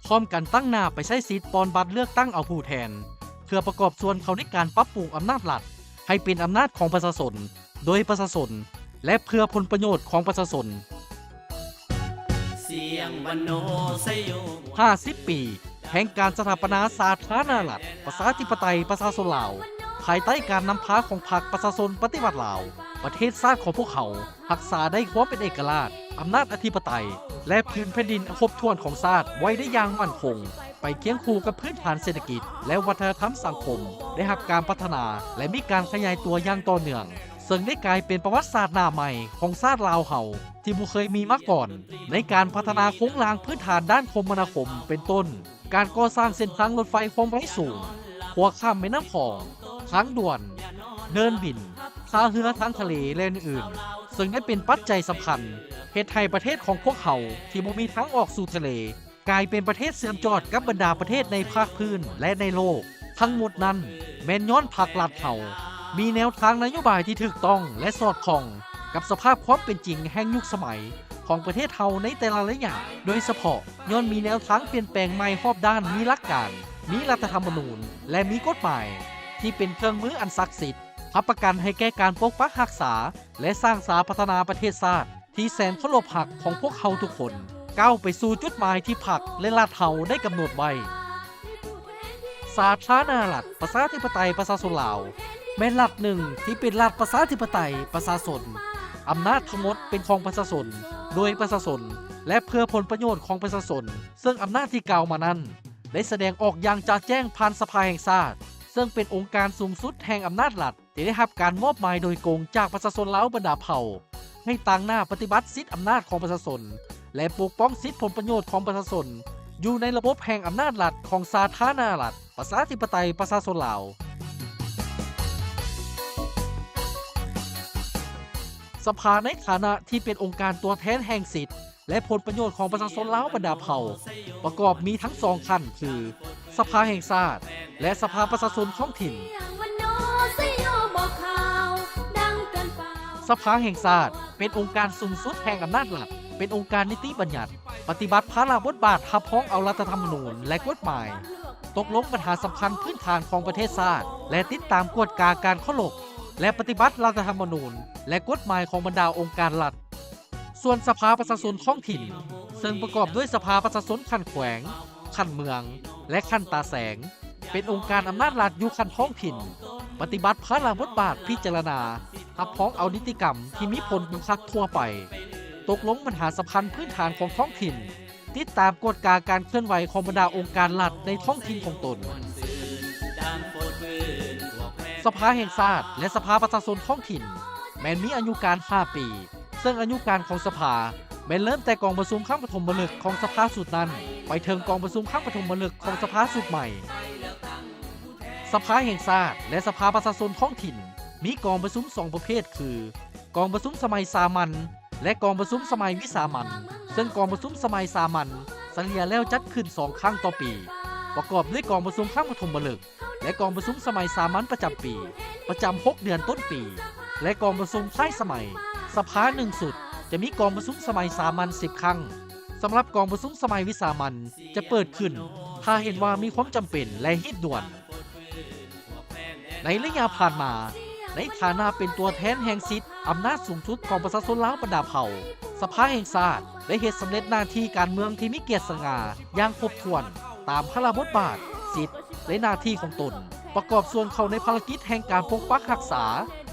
ພ້ອມກັນຕັ້ງໜ້າໄປໃຊ້ສິດປ່ອນບັດເລືອກຕັ້ງເອົາຜູ້ແທນ ເພື່ອປະກອບສ່ວນເຂົ້າໃນການປັບປຸງອຳນາດລັດໃຫ້ເປັນອຳນາດຂອງປະຊາຊົນ, ໂດຍປະຊາຊົນ ແລະ ເພື່ອຜົນປະໂຫຍດຂອງປະຊາຊົນ. ຫ້າສິບປີແຫ່ງການສະຖາປະນາສາທາລະນະລັດ ປະຊາທິປະໄຕ ປະຊາຊົນລາວ ພາຍໃຕ້ການນຳພາຂອງພັກປະຊາຊົນປະຕິວັດລາວ, ປະເທດຊາດຂອງພວກເຮົາ ຮັກສາໄດ້ຄວາມເປັນເອກະລາດ, ອຳນາດອະທິປະໄຕ ແລະ ພື້ນແຜ່ນດິນອັນຄົບຖ້ວນຂອງຊາດໄວ້ໄດ້ຢ່າງໝັ້ນຄົງ, ໄປຄຽງຄູ່ກັບພື້ນຖານເສດຖະກິດ ແລະ ວັດທະນະທຳສັງຄົມ ໄດ້ຮັບການພັດທະນາ ແລະ ມີການຂະຫຍາຍຕົວຢ່າງຕໍ່ເນື່ອງ, ເຊິ່ງໄດ້ກາຍເປັນປະຫວັດສາດໜ້າໃໝ່ຂອງຊາດລາວເຮົາ ທີ່ບໍ່ເຄີຍມີມາກ່ອນ ໃນການພັດທະນາໂຄງລ່າງພື້ນຖານດ້ານຄົມມະນາຄົມ ເປັນຕົ້ນ ການກໍ່ສ້າງເສັ້ນທາງລົດໄຟຄວາມໄວສູງ, ຂົວຂ້າມແມ່ນ້ຳຂອງ, ທາງດ່ວນ, ເດີ່ນບິນ, ທ່າເຮືອທາງທະເລ ແລະ ອື່ນໆ ເຊິ່ງໄດ້ເປັນປັດໄຈສຳຄັນ ເຮັດໃຫ້ປະເທດຂອງພວກເຮົາທີ່ບໍ່ມີທາງອອກສູ່ທະເລ ກາຍເປັນປະເທດເຊື່ອມຈອດກັບບັນດາປະເທດໃນພາກພື້ນ ແລະ ໃນໂລກ. ທັງໝົດນັ້ນແມ່ນຍ້ອນພັກລັດເຮົາມີແນວທາງນະໂຍບາຍທີ່ຖືກຕ້ອງ ແລະ ສອດຄ່ອງກັບສະພາບຄວາມເປັນຈິງແຫ່ງຍຸກສະໄໝຂອງປະເທດເຮົາໃນແຕ່ລະໄລຍະ, ໂດຍສະເພາະ ຍ້ອນມີແນວທາງປ່ຽນແປງໃໝ່ຮອບດ້ານ, ມີຫຼັກການ, ມີລັດຖະທຳມະນູນ ແລະ ມີກົດໝາຍທີ່ເປັນເຄື່ອງມືອັນສັກສິດ ຮັບປະກັນໃຫ້ແກ່ການປົກປັກຮັກສາ ແລະ ສ້າງສາພັດທະນາປະເທດຊາດທີ່ແສນເຄົາລົບຮັກຂອງພວກເຮົາທຸກຄົນ ກ້າວໄປສູ່ຈຸດໝາຍທີ່ພັກ ແລະ ລັດເຮົາໄດ້ກຳນົດໄວ້. ສາທາລະນະລັດ ປະຊາທິປະໄຕ ປະຊາຊົນລາວ ແມ່ນລັດໜຶ່ງທີ່ເປັນລັດປະຊາທິປະໄຕ ປະຊາຊົນ, ອຳນາດທັງໝົດເປັນຂອງປະຊາຊົນ, ໂດຍປະຊາຊົນ ແລະ ເພື່ອຜົນປະໂຫຍດຂອງປະຊາຊົນ, ເຊິ່ງອຳນາດທີ່ກ່າວມານັ້ນ ໄດ້ສະແດງອອກຢ່າງຈະແຈ້ງຜ່ານສະພາແຫ່ງຊາດ, ເຊິ່ງເປັນອົງການສູງສຸດແຫ່ງອຳນາດລັດ ທີ່ໄດ້ຮັບການມອບໝາຍໂດຍກົງຈາກປະຊາຊົນລາວບັນດາເຜົ່າ ໃຫ້ຕາງໜ້າປະຕິບັດສິດອຳນາດຂອງປະຊາຊົນ ແລະ ປົກປ້ອງສິດຜົນປະໂຫຍດຂອງປະຊາຊົນ ຢູ່ໃນລະບົບແຫ່ງອຳນາດລັດຂອງສາທາລະນະລັດ ປະຊາທິປະໄຕ ປະຊາຊົນລາວ. ສະພາໃນຖານະທີ່ເປັນອົງການຕົວແທນແຫ່ງສິດ ແລະ ຜົນປະໂຫຍດຂອງປະຊາຊົນລາວບັນດາເຜົ່າ ປະກອບມີທັງສອງຂັ້ນ ຄື ສະພາແຫ່ງຊາດ ແລະ ສະພາປະຊາຊົນທ້ອງຖິ່ນ. ສະພາແຫ່ງຊາດ ເປັນອົງການສູງສຸດແຫ່ງອຳນາດລັດ, ເປັນອົງການນິຕິບັນຍັດ, ປະຕິບັດພາລະບົດບາດຮັບຮອງເອົາລັດຖະທຳມະນູນ ແລະ ກົດໝາຍ, ຕົກລົງບັນຫາສຳຄັນພື້ນຖານຂອງປະເທດຊາດ ແລະ ຕິດຕາມກວດກາການເຄົາລົບ ແລະ ປະຕິບັດລັດຖະທຳມະນູນ ແລະ ກົດໝາຍຂອງບັນດາອົງການລັດ. ສ່ວນສະພາປະຊາຊົນທ້ອງຖິ່ນ ເຊິ່ງປະກອບດ້ວຍສະພາປະຊາຊົນຂັ້ນແຂວງ, ຂັ້ນເມືອງ ແລະ ຂັ້ນຕາແສງ ເປັນອົງການອຳນາດລັດຢູ່ຂັ້ນທ້ອງຖິ່ນ, ປະຕິບັດພາລະບົດບາດພິຈາລະນາ, ຮັບຮອງເອົານິຕິກຳທີ່ມີຜົນບັງຄັບທົ່ວໄປ, ຕົກລົງບັນຫາສຳຄັນພື້ນຖານຂອງທ້ອງຖິ່ນ, ຕິດຕາມກວດກາການເຄື່ອນໄຫວຂອງບັນດາອົງການລັດໃນທ້ອງຖິ່ນຂອງຕົນ. ສະພາແຫ່ງຊາດ ແລະ ສະພາປະຊາຊົນທ້ອງຖິ່ນ ແມ່ນມີອາຍຸການຫ້າປີ, ເຊິ່ງອາຍຸການຂອງສະພາແມ່ນເລີ່ມແຕ່ກອງປະຊຸມຄັ້ງປະຖົມມະລຶກຂອງສະພາຊຸດນັ້ນ ໄປເຖິງກອງປະຊຸມຄັ້ງປະຖົມມະລຶກຂອງສະພາຊຸດໃໝ່. ສະພາແຫ່ງຊາດ ແລະ ສະພາປະຊາຊົນທ້ອງຖິ່ນ ມີກອງປະຊຸມສອງປະເພດ ຄື ກອງປະຊຸມສະໄໝສາມັນ ແລະ ກອງປະຊຸມສະໄໝວິສາມັນ, ເຊິ່ງກອງປະຊຸມສະໄໝສາມັນສະເລ່ຍແລ້ວຈັດຂຶ້ນສອງຄັ້ງຕໍ່ປີ, ປະກອບດ້ວຍກອງປະຊຸມຄັ້ງປະຖົມມະລຶກ ແລະ ກອງປະຊຸມສະໄໝສາມັນປະຈຳປີ, ປະຈຳຫົກເດືອນຕົ້ນປີ ແລະ ກອງປະຊຸມທ້າຍສະໄໝ. ສະພາໜຶ່ງຊຸດຈະມີກອງປະຊຸມສະໄໝສາມັນສິບຄັ້ງ. ສຳລັບກອງປະຊຸມສະໄໝວິສາມັນຈະເປີດຂຶ້ນ ຖ້າເຫັນວ່າມີຄວາມຈຳເປັນ ແລະ ຮີບດ່ວນ. ໃນໄລຍະຜ່ານມາ, ໃນຖານະເປັນຕົວແທນແຫ່ງສິດອຳນາດສູງສຸດຂອງປະຊາຊົນລາວບັນດາເຜົ່າ, ສະພາແຫ່ງຊາດໄດ້ເຮັດສຳເລັດໜ້າທີ່ການເມືອງທີ່ມີກຽດສະຫງ່າຢ່າງຄົບຖ້ວນ ຕາມພາລະບົດບາດ, ສິດ ແລະ ໜ້າທີ່ຂອງຕົນ, ປະກອບສ່ວນເຂົ້າໃນພາລະກິດແຫ່ງການປົກປັກຮັກສາ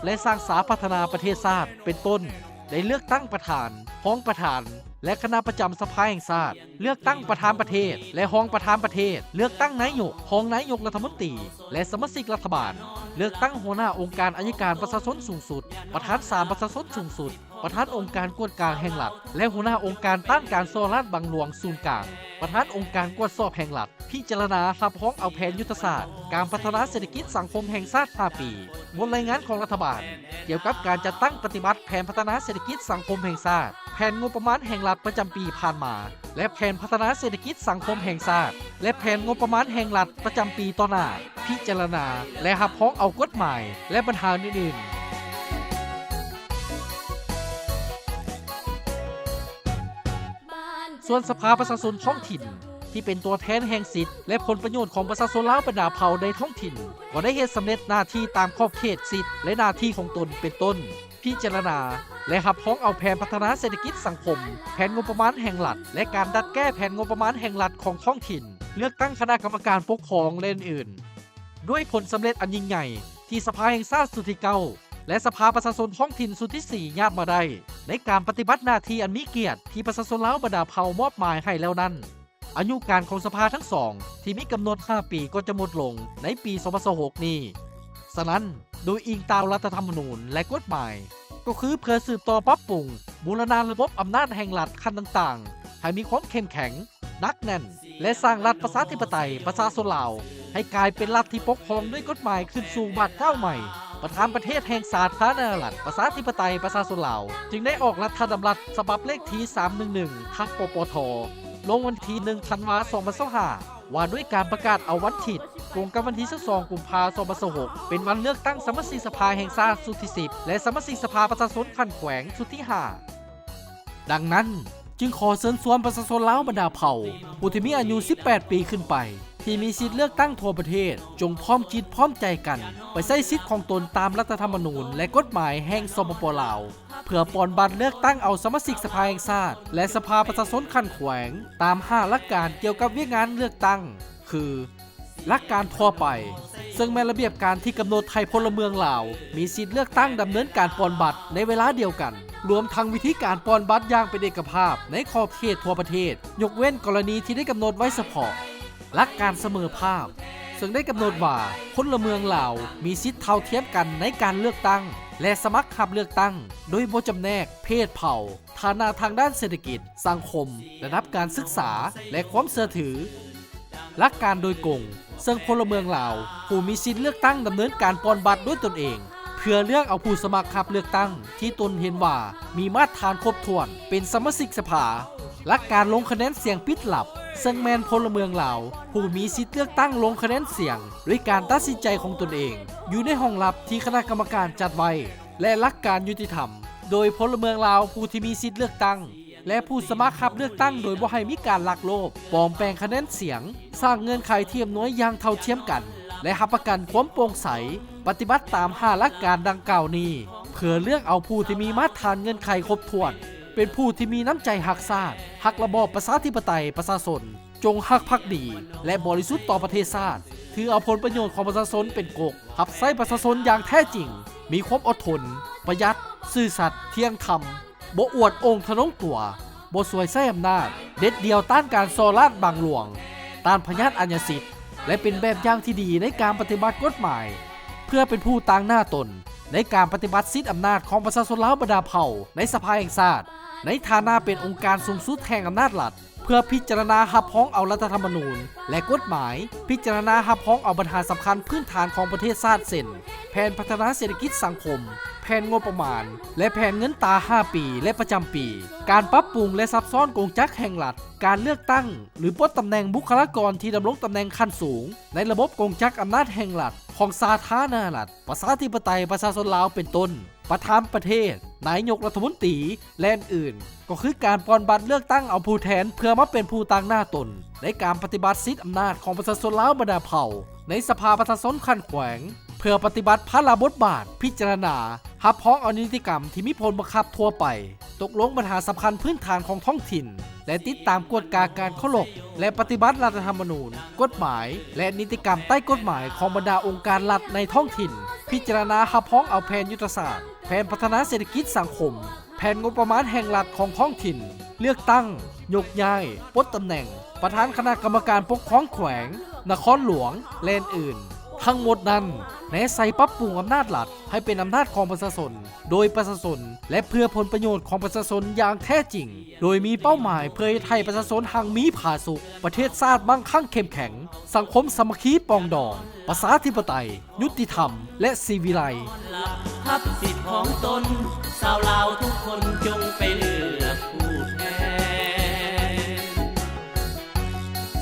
ແລະ ສ້າງສາພັດທະນາປະເທດຊາດ ເປັນຕົ້ນ ໄດ້ເລືອກຕັ້ງປະທານ, ຮອງປະທານ ແລະ ຄະນະປະຈຳສະພາແຫ່ງຊາດ, ເລືອກຕັ້ງປະທານປະເທດ ແລະ ຮອງປະທານປະເທດ, ເລືອກຕັ້ງນາຍົກ, ຮອງນາຍົກລັດຖະມົນຕີ ແລະ ສະມາຊິກລັດຖະບານ, ເລືອກຕັ້ງຫົວໜ້າອົງການໄອຍະການປະຊາຊົນສູງສຸດ, ປະທານສານປະຊາຊົນສູງສຸດ, ປະທານອົງການກວດກາແຫ່ງລັດ ແລະ ຫົວໜ້າອົງການຕ້ານການສໍ້ລາດບັງຫຼວງສູນກາງ, ປະທານອົງການກວດສອບແຫ່ງລັດ, ພິຈາລະນາຮັບຮອງເອົາແຜນຍຸດທະສາດການພັດທະນາເສດຖະກິດສັງຄົມແຫ່ງຊາດຫ້າປີ, ບົດລາຍງານຂອງລັດຖະບານກ່ຽວກັບການຈັດຕັ້ງປະຕິບັດແຜນພັດທະນາເສດຖະກິດສັງຄົມແຫ່ງຊາດ, ແຜນງົບປະມານແຫ່ງລັດປະຈຳປີຜ່ານມາ ແລະ ແຜນພັດທະນາເສດຖະກິດສັງຄົມແຫ່ງຊາດ ແລະ ແຜນງົບປະມານແຫ່ງລັດປະຈຳປີຕໍ່ໜ້າ, ພິຈາລະນາ ແລະ ຮັບຮອງເອົາກົດໝາຍ ແລະ ບັນຫາອື່ນໆ. ສ່ວນສະພາປະຊາຊົນທ້ອງຖິ່ນ ທີ່ເປັນຕົວແທນແຫ່ງສິດ ແລະ ຜົນປະໂຫຍດຂອງປະຊາຊົນລາວບັນດາເຜົ່າໃນທ້ອງຖິ່ນ ກໍໄດ້ເຮັດສຳເລັດໜ້າທີ່ຕາມຂອບເຂດສິດ ແລະ ໜ້າທີ່ຂອງຕົນ ເປັນຕົ້ນ ພິຈາລະນາ ແລະ ຮັບຮອງເອົາແຜນພັດທະນາເສດຖະກິດສັງຄົມ, ແຜນງົບປະມານແຫ່ງລັດ ແລະ ການດັດແກ້ແຜນງົບປະມານແຫ່ງລັດຂອງທ້ອງຖິ່ນ, ເລືອກຕັ້ງຄະນະກຳມະການປົກຄອງ ແລະ ອື່ນໆ. ດ້ວຍຜົນສຳເລັດອັນຍິ່ງໃຫຍ່ທີ່ສະພາແຫ່ງຊາດຊຸດທີເກົ້າ ແລະ ສະພາປະຊາຊົນທ້ອງຖິ່ນຊຸດທີສີ່ຍາດມາໄດ້ ໃນການປະຕິບັດໜ້າທີ່ອັນມີກຽດທີ່ປະຊາຊົນລາວບັນດາເຜົ່າມອບໝາຍໃຫ້ແລ້ວນັ້ນ, ອາຍຸການຂອງສະພາທັງສອງທີ່ມີກຳນົດຫ້າປີກໍຈະໝົດລົງໃນປີສອງພັນຊາວຫົກນີ້. ສະນັ້ນ, ໂດຍອີງຕາມລັດຖະທຳມະນູນ ແລະ ກົດໝາຍ, ກໍຄືເພື່ອສືບຕໍ່ປັບປຸງ, ບູລະນະລະບົບອຳນາດແຫ່ງລັດຂັ້ນຕ່າງໆ ໃຫ້ມີຄວາມເຂັ້ມແຂງ, ໜັກແໜ້ນ ແລະ ສ້າງລັດປະຊາທິປະໄຕປະຊາຊົນລາວ ໃຫ້ກາຍເປັນລັດທີ່ປົກຄອງດ້ວຍກົດໝາຍຂຶ້ນສູ່ບາດກ້າວໃໝ່, ປະທານປະເທດແຫ່ງສາທາລະນະລັດປະຊາທິປະໄຕປະຊາຊົນລາວ ຈຶ່ງໄດ້ອອກລັດຖະດຳລັດສະບັບເລກທີສາມໜຶ່ງໜຶ່ງ ທັບ ປປທ ລົງວັນທີໜຶ່ງ ທັນວາ ສອງພັນຊາວຫ້າ ວ່າດ້ວຍການປະກາດເອົາວັນທິດ ກົງກັບວັນທີຊາວສອງ ກຸມພາ ສອງພັນຊາວຫົກ ເປັນວັນເລືອກຕັ້ງສະມາຊິກສະພາແຫ່ງຊາດຊຸດທີສິບ ແລະ ສະມາຊິກສະພາປະຊາຊົນຂັ້ນແຂວງຊຸດທີຫ້າ. ດັ່ງນັ້ນ, ຈຶ່ງຂໍເຊີນຊວນປະຊາຊົນລາວບັນດາເຜົ່າ ຜູ້ທີ່ມີອາຍຸສິບແປດປີຂຶ້ນໄປ ທີ່ມີສິດເລືອກຕັ້ງທົ່ວປະເທດ ຈົ່ງພ້ອມຈິດພ້ອມໃຈກັນ ໄປໃຊ້ສິດຂອງຕົນຕາມລັດຖະທຳມະນູນ ແລະ ກົດໝາຍແຫ່ງ ສປປ ລາວ ເພື່ອປ່ອນບັດເລືອກຕັ້ງເອົາສະມາຊິກສະພາແຫ່ງຊາດ ແລະ ສະພາປະຊາຊົນຂັ້ນແຂວງ ຕາມຫ້າຫຼັກການກ່ຽວກັບວຽກງານເລືອກຕັ້ງ ຄື ຫຼັກການທົ່ວໄປ, ເຊິ່ງແມ່ນລະບຽບການທີ່ກຳນົດໃຫ້ພົນລະເມືອງລາວມີສິດເລືອກຕັ້ງດຳເນີນການປ່ອນບັດໃນເວລາດຽວກັນ, ລວມທັງວິທີການປ່ອນບັດຢ່າງເປັນເອກະພາບໃນຂອບເຂດທົ່ວປະເທດ, ຍົກເວັ້ນກໍລະນີທີ່ໄດ້ກຳນົດໄວ້ສະເພາະ. ຫຼັກການສະເໝີພາບ, ເຊິ່ງໄດ້ກຳນົດວ່າພົນລະເມືອງລາວມີສິດເທົ່າທຽມກັນໃນການເລືອກຕັ້ງ ແລະ ສະໝັກຮັບເລືອກຕັ້ງ ໂດຍບໍ່ຈຳແນກເພດ, ເຜົ່າ, ຖານະທາງດ້ານເສດຖະກິດ, ສັງຄົມ, ລະດັບການສຶກສາ ແລະ ຄວາມເຊື່ອຖື. ຫຼັກການໂດຍກົງ, ເຊິ່ງພົນລະເມືອງລາວຜູ້ມີສິດເລືອກຕັ້ງດຳເນີນການປ່ອນບັດດ້ວຍຕົນເອງ ເພື່ອເລືອກເອົາຜູ້ສະໝັກຮັບເລືອກຕັ້ງທີ່ຕົນເຫັນວ່າມີມາດຖານຄົບຖ້ວນເປັນສະມາຊິກສະພາ. ຫຼັກການລົງຄະແນນສຽງປິດລັບ, ເຊິ່ງແມ່ນພົນລະເມືອງລາວຜູ້ມີສິດເລືອກຕັ້ງລົງຄະແນນສຽງດ້ວຍການຕັດສິນໃຈຂອງຕົນເອງ ຢູ່ໃນຫ້ອງລັບທີ່ຄະນະກຳມະການຈັດໄວ້. ແລະ ຫຼັກການຍຸຕິທຳ, ໂດຍພົນລະເມືອງລາວຜູ້ທີ່ມີສິດເລືອກຕັ້ງ ແລະ ຜູ້ສະໝັກຮັບເລືອກຕັ້ງໂດຍບໍ່ໃຫ້ມີການລັກໂລບ, ປອມແປງຄະແນນສຽງ, ສ້າງເງື່ອນໄຂທີ່ອຳນວຍຢ່າງເທົ່າທຽມກັນ ແລະ ຮັບປະກັນຄວາມໂປ່ງໃສ, ປະຕິບັດຕາມຫ້າຫຼັກການດັ່ງກ່າວນີ້ ເພື່ອເລືອກເອົາຜູ້ທີ່ມີມາດຖານເງື່ອນໄຂຄົບຖ້ວນ, ເປັນຜູ້ທີ່ມີນ້ຳໃຈຮັກຊາດ, ຮັກລະບອບປະຊາທິປະໄຕປະຊາຊົນ, ຈົ່ງຮັກພັກດີ ແລະ ບໍລິສຸດຕໍ່ປະເທດຊາດ, ຖືເອົາຜົນປະໂຫຍດຂອງປະຊາຊົນເປັນກົກ, ຮັບໃຊ້ປະຊາຊົນຢ່າງແທ້ຈິງ, ມີຄວາມອົດທົນ, ປະຢັດ, ຊື່ສັດ, ທ່ຽງທຳ, ບໍ່ອວດອົ່ງທະນົງຕົວ, ບໍ່ສວຍໃຊ້ອຳນາດ, ເດັດດ່ຽວຕ້ານການສໍ້ລາດບັງຫຼວງ, ຕ້ານພະຍາດອາຍາສິດ ແລະ ເປັນແບບຢ່າງທີ່ດີໃນການປະຕິບັດກົດໝາຍ, ເພື່ອເປັນຜູ້ຕາງໜ້າຕົນໃນການປະຕິບັດສິດອຳນາດຂອງປະຊາຊົນລາວບັນດາເຜົ່າໃນສະພາແຫ່ງຊາດ ໃນຖານະເປັນອົງການສູງສຸດແຫ່ງອຳນາດລັດ. ເພື່ອພິຈາລະນາຮັບຮອງເອົາລັດຖະທຳມະນູນ ແລະ ກົດໝາຍ, ພິຈາລະນາຮັບຮອງເອົາບັນຫາສຳຄັນພື້ນຖານຂອງປະເທດຊາດ ເຊັ່ນ ແຜນພັດທະນາເສດຖະກິດສັງຄົມ, ແຜນງົບປະມານ ແລະ ແຜນເງິນຕາຫ້າປີ ແລະ ປະຈຳປີ, ການປັບປຸງ ແລະ ຊັບຊ້ອນກົງຈັກແຫ່ງລັດ, ການເລືອກຕັ້ງ ຫຼື ປົດຕຳແໜ່ງບຸກຄະລາກອນທີ່ດຳລົງຕຳແໜ່ງຂັ້ນສູງໃນລະບົບກົງຈັກອຳນາດແຫ່ງລັດຂອງສາທາລະນະລັດ ປະຊາທິປະໄຕປະຊາຊົນລາວ ເປັນຕົ້ນ ປະທານປະເທດ, ນາຍົກລັດຖະມົນຕີ ແລະ ອື່ນໆ ກໍຄືການປ່ອນບັດເລືອກຕັ້ງເອົາຜູ້ແທນເພື່ອມາເປັນຜູ້ຕາງໜ້າຕົນໃນການປະຕິບັດສິດອຳນາດຂອງປະຊາຊົນລາວບັນດາເຜົ່າໃນສະພາປະຊາຊົນຂັ້ນແຂວງ ເພື່ອປະຕິບັດພາລະບົດບາດ, ພິຈາລະນາ, ຮັບຮອງເອົານິຕິກຳທີ່ມີຜົນບັງຄັບທົ່ວໄປ, ຕົກລົງບັນຫາສຳຄັນພື້ນຖານຂອງທ້ອງຖິ່ນ ແລະ ຕິດຕາມກວດກາການເຄົາລົບ ແລະ ປະຕິບັດລັດຖະທຳມະນູນ, ກົດໝາຍ ແລະ ນິຕິກຳໃຕ້ກົດໝາຍຂອງບັນດາອົງການລັດໃນທ້ອງຖິ່ນ, ພິຈາລະນາຮັບຮອງເອົາແຜນຍຸດທະສາດ, ແຜນພັດທະນາເສດຖະກິດສັງຄົມ, ແຜນງົບປະມານແຫ່ງລັດຂອງທ້ອງຖິ່ນ, ເລືອກຕັ້ງ, ຍົກຍ້າຍ, ປົດຕຳແໜ່ງ, ປະທານຄະນະກຳມະການປົກຄອງແຂວງ, ນະຄອນຫຼວງ ແລະ ອື່ນໆ. ທັງໝົດນັ້ນ ແນໃສ່ປັບປຸງອຳນາດລັດໃຫ້ເປັນອຳນາດຂອງປະຊາຊົນ, ໂດຍປະຊາຊົນ ແລະ ເພື່ອຜົນປະໂຫຍດຂອງປະຊາຊົນຢ່າງແທ້ຈິງ, ໂດຍມີເປົ້າໝາຍເພື່ອເຮັດໃຫ້ປະຊາຊົນຮັ່ງມີຜາສຸກ, ປະເທດຊາດມັ່ງຄັ່ງເຂັ້ມແຂງ, ສັງຄົມສາມັກຄີປອງດອງ, ປະຊາທິປະໄຕ, ຍຸຕິທຳ ແລະ ສີວິໄລ. ຮັບສິດຂອງຕົນ, ຊາວລາວທຸກຄົນຈົ່ງໄປເລືອກຜູ້ແທນ.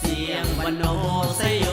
ສຽງວັນໂນໄຊໂຍ